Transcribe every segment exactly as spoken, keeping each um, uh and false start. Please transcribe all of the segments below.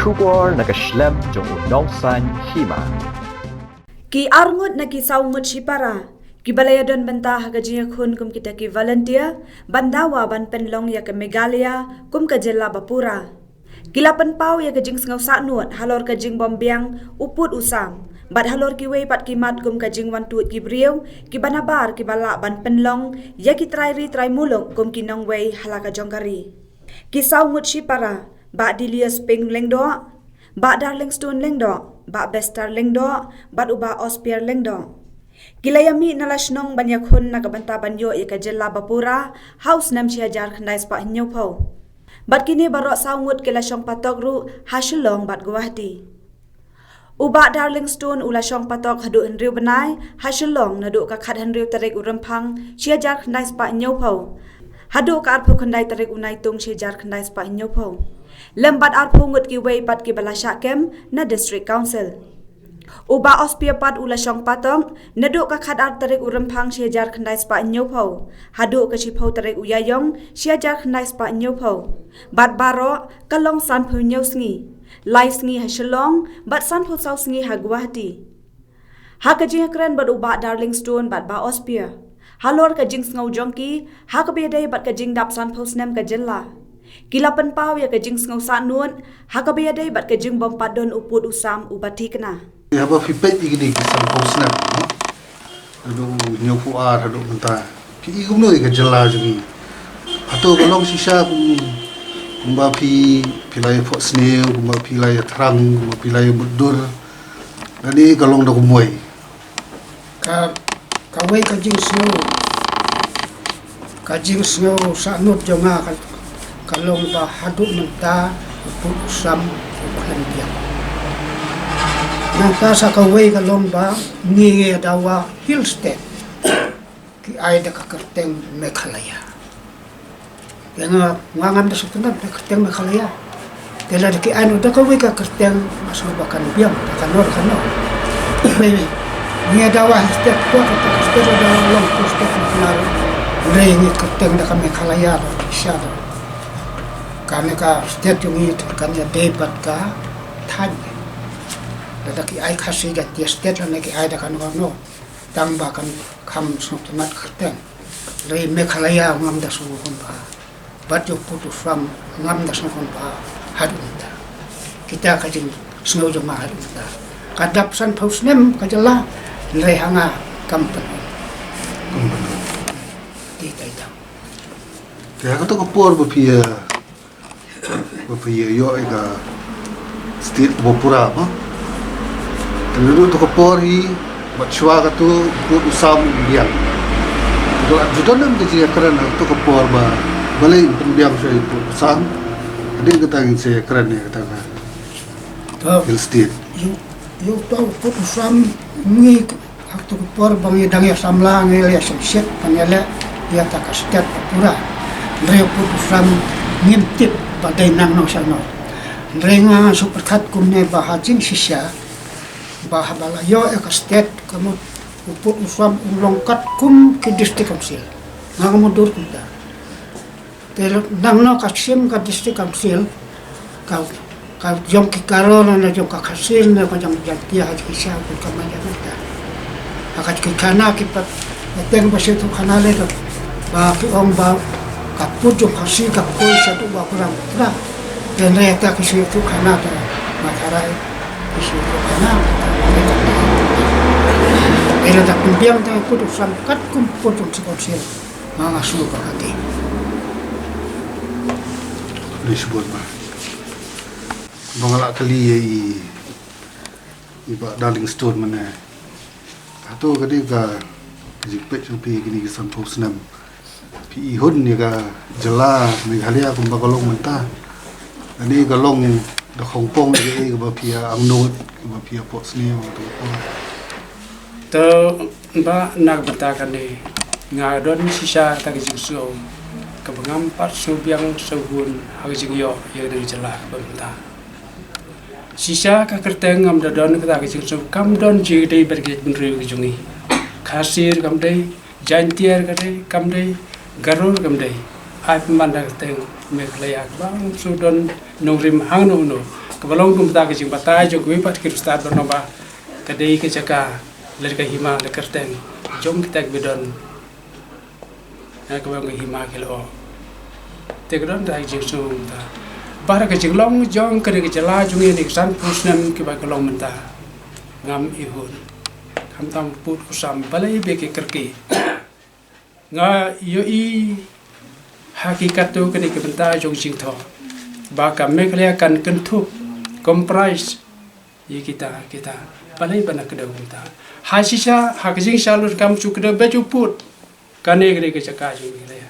Khubor na ka shlem jong u Nongsaiñ Hima. Ki arngut na ki sawngut shipara kiba la ïadon bynta ha ka jingïakhun kum kita ki volunteer ban dawa ban pynlong ïa ka Meghalaya kum ka jylla bapura. Ki la pynpaw ïa ka jingsngew sahnud halor ka jingbym biang u pud u sam bad halor kiwei pat ki mat kum ka jingwan tuid ki briew kiba nabar kiba lah ban pynlong ïa ki trai ri trai muluk kum ki nongwei ha la ka jong ka ri. Ki sawngut shipara, Bah Delius Ping Lyngdoh, Bah Darlingstone Lyngdoh, Bah Bester Lyngdoh bad u Bah Ospier Lyngdoh, ki la ïamih na la shnong ban ïakhun na ka bynta ban ïoh ïa ka jylla bapura ha u snem shi hajar khyndai spah hynñiewphew. Bad kine baroh sawngut ki la shong patok ruh ha Shillong bad Guwahati. U Bah Darlingstone u la shong patok haduh hynriew bnai ha Shillong, naduh ka khathynriew tarik u Rymphang shi hajar khyndai spah hynñiewphew haduh ka arphew khyndai tarik u Naitung shi hajar khyndai spah hynñiewphew. Lem bad arphew ngut kiwei pat kiba la shah kem na District Council. U Bah Ospier pat u la shong patok naduh ka khatar tarik u Rymphang shi hajar khyndai spah hynñiewphew haduh ka shiphew tarik u Ïaïong shi hajar khyndai spah hynñiewphew. Bad baroh ka long sanphew hynñiew sngi, lai sngi ha Shillong bad sanphew saw sngi ha Guwahati. Ha ka jingïakren bad u Bah Darlingstone bad Bah Ospier halor ka jingsngew jong ki ha kaba ïadei bad ka jingdap sanphew snem ka jylla, ki la pynpaw ïa ka jingsngew sahnud ha kaba ïadei bad ka jingbym pat don u pud u sam uba thikna. Haba phi peit ïa kine ki sanphew snem, no? Haduh hynñiewphew ar haduh mynta, phi i kumno ïa ka jylla jong ngi? Hato ka long shisha kum, kumba phi, phi la ïa phohsniew, kumba phi la ïa thrang, kumba phi la ïa mutdur, lane ka long da kumwei? Ka, kawei ka jingsngew, ka jingsngew sahnud jong nga ka, ka long ba haduh mynta u pud u sam u khlem biang. Nangta sa kawei ka long ba ngi ngi dawa Hill State ki ai da ka kyrteng Meghalaya. Te nga, nga ngam da sngewtynnat da ka kyrteng Meghalaya. Te lada ki ai noh da kawei ka kyrteng, nga sngew ba kan biang, da kano da kano. Hynrei ngi dawa Hill State, to ka, ka state da long ka state national. Hynrei ngi kyrteng da ka Meghalaya da, sha da. Kane ka state jong ngi kan ïadei bad ka thaiñ. Lada ki ai Khasi Jaintia State lane ki ai da kano kano, tang ba kan kham sngewtynnat kyrteng. Hynrei Meghalaya ngam da sngew khun ba, bad ïa u pud u sam ngam da sngew khun ba haduh mynta. Kita ka jingsngew jong nga haduh mynta. Ka dap sanphew snem ka jylla, hynrei ha nga kam pynlong. Kam pynlong. Te tai tang. Te ha kato ka por ba phi, eh, ba phi ïoh ïa ka state ba pura, ba, te naduh kato ka por hi bad shuwa kato, u pud u sam u biang. Te ka la ju don em ka jingïakren ha kato ka por ba balei pynbiang shuwa ïa u pud u sam? Hadien kata ngin sa ïakren ïa kata ka, to, Hill State. Ïa u, ïa uto u pud u sam ngi Ha kato ka por ba ngi dang ïa samla ngi la ïa sngewsih ban ïaleh ïa kata ka state ba pura. Hynrei u pud u sam ngim tip ba dei nangno shano. Hynrei nga shu pyrkhat kumne ba ha jingshisha ba haba la ïoh ïa ka state ka mut u pud u sam u long katkum ki district council. Nga ngam dur kumta. Te nangno ka shim ka district council, ka, ka jong ki Garo ne jong ka Khasi ne ka jong Jaintia ha ki sha ka man jong ta. Ha ka ki khana ki pat, teng ba shi tu khana le ka, ba ki ong ba ka pud jong Khasi ka poi sha tu ba kurang pra. Te ne ta ki shi tu khana ta ma kharai ki shi tu khana. Ila ta pynbiang ta pud u sam katkum pud jong shi council. Nga nga sngewbha kati. Khublei shibun ba, ba nga la kylli ïa i, i Bah Darlingstone mynne. Hato ka dei ka, ka jingpeit jong phi kine ki sanphew snem, phi i hun ïa ka jylla Meghalaya kumba ka long mynta? Kane ka long da khongpong ïa kaei kaba phi ïa angnud, kaba phi ïa phohsniew, kaba phi ïa phohsniew? To, Bah, na ka bynta kane, nga don shisha kata ka jingsngew kaba ngam pat sngewbiang sngewhun ha ka jingïoh ïa kane ka jylla kaba mynta. Shisha ka kyrteng ngam da don kata ka jingsngew, kam don jingïadei bad ka jaitbynriew ka jong ngi. Khasi ruh kam dei, Jaintia ruh ka dei, kam dei, Garo ruh kam dei. Ai pynban da ka kyrteng Meghalaya kaba ym shu don nongrim hangno hangno. Kaba long kumta ka jingbatai jong kiwei pat ki riewstad ba long ba ka dei ka jaka lada ka hima da ka kyrteng jong kita kiba don. Ïa kaba ong ka hima ki lyoh. Te ka don da ka jingsngew kumta. Bad ka jinglong jong kane ka jylla jong ngi ne ka sanphew snem kiba ka long mynta. Ngam ihun. Khamtam pud u sam balei ba ki kyrkieh. Nga ïohi ha ki katto katne ki bynta jong jingthoh ba ka Meghalaya kan kynthup, comprise ïa kita kita. Balei ba na kdew kumta? Ha shisha ha ka jingshisha ruh kam shu kdew beit u pud. Kane ka dei ka jaka jong Meghalaya.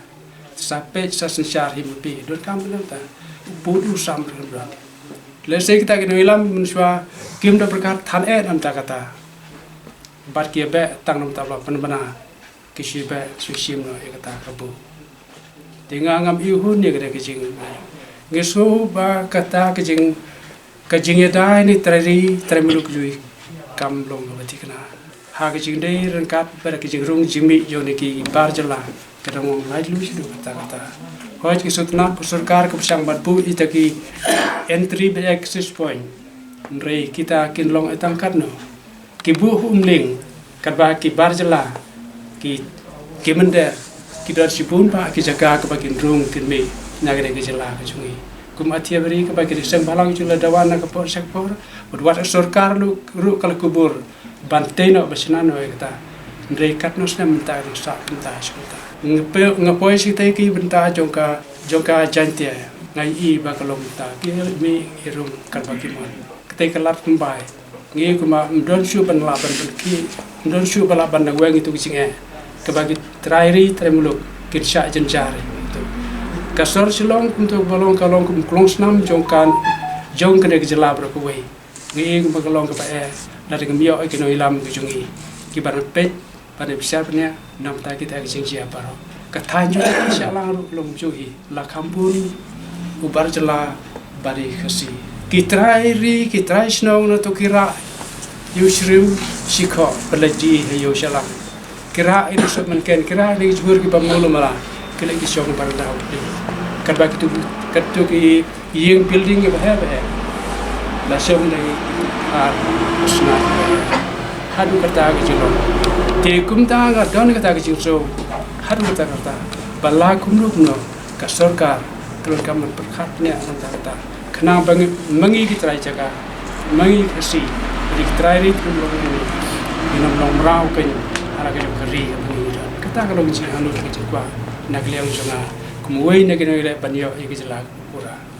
Sa peit sa synshar hi ma phi, donkam ban nang ta u pud u sam ruh kam don. Lehse kita ki nongïalam mynshuwa kim da pyrkhat than eh na bynta kata. Bad ki ïa beh tang na bynta ba pynbna. Ki shu beh shu shim noh ïa kata ka buh. Te nga ngam ihun ïa kata ka jing. Nga sngew ba kata ka jing, ka jingïada ïa kine ki trai ri trai muluk jong ngi kam long kaba thikna. Ha ka jingdei ryngkat bad ka jingrung jingmih jong kine ki bar jylla ka dang long laitluid shaduh katta katta. Hooid, ki sngewtynnat ba sorkar ka pyrshang ban buh ïa kita ki entry bad exit point. Hynrei kita kin long eh tang katno? Ki buh umling katba ki bar jylla, ki, ki mynder, ki don shibun bah ki jaka kaba kin rung kin mih na kane ka jylla ka jong ngi. Kum Athiabari kaba ki seng bhalang jong la dawa na ka por sha ka por, bad wat sorkar ruh, ruh ka la kubur ban tei noh ba shna noh ïa kata. Hynrei katno snem mynta ka dang sah mynta sha kata. Nga poi, nga poi sha kita ki bynta jong ka, jong ka Jaiñtia, nga ïohi ba ka long mynta ki mih ki rung katba ki mon. Kata ka lad kumbai. Ngi kumba ym don shuh ban lah ban pynkhih, ym don shuh ba lah ban nang weng ïa tu ka jingeh kaba ki trai ri trai muluk kin shah jynjar ïa tu. Ka sor Shillong kumta ba long ka long kum klong snam jong ka, jong kane ka jylla baroh kawei. Ngi ïohi kumba ka long kaba eh lada ngim ïoh ïa ki nongïalam ki jong ngi kiba nang peit ban ïa bishar ban ïa namar kita ki jingjia baroh. Ka thaiñ jong ngi ka shah lang ruh long jong ngi, la kham bun u bar jylla bad i Khasi. Ki trai ri, ki trai shnong na to ki rah ïa u shrim shikhoh ba la ji ha ïa u shalang. Ki rah ïa u sop mynken, ki rah ïa ki jhur kiba mul mala, ki leit ki shong bar daw. Katba kitu, kitu ki ïing building kiba heh ba heh. La shong da ki ar sna. Haduh katta ka jinglong. Te kumta nga don kata ka jingsngew. Haduh katta katta. Ba la kumno kumno ka sorkar ka donkam ban pyrkhat ne nangta kata. Khnang ba ngi, ma ngi ki trai jaka, ma ngi ki Khasi, ba ki trai ri kumno kumno. Ngin ym long mraw kein ha la ka jong ka ri kaba ngi don. Kata ka long ka jingangnud ka jingkwah na ka liang jong nga kum uwei na ki nongïaleh ban ïoh ïa ka jylla pura.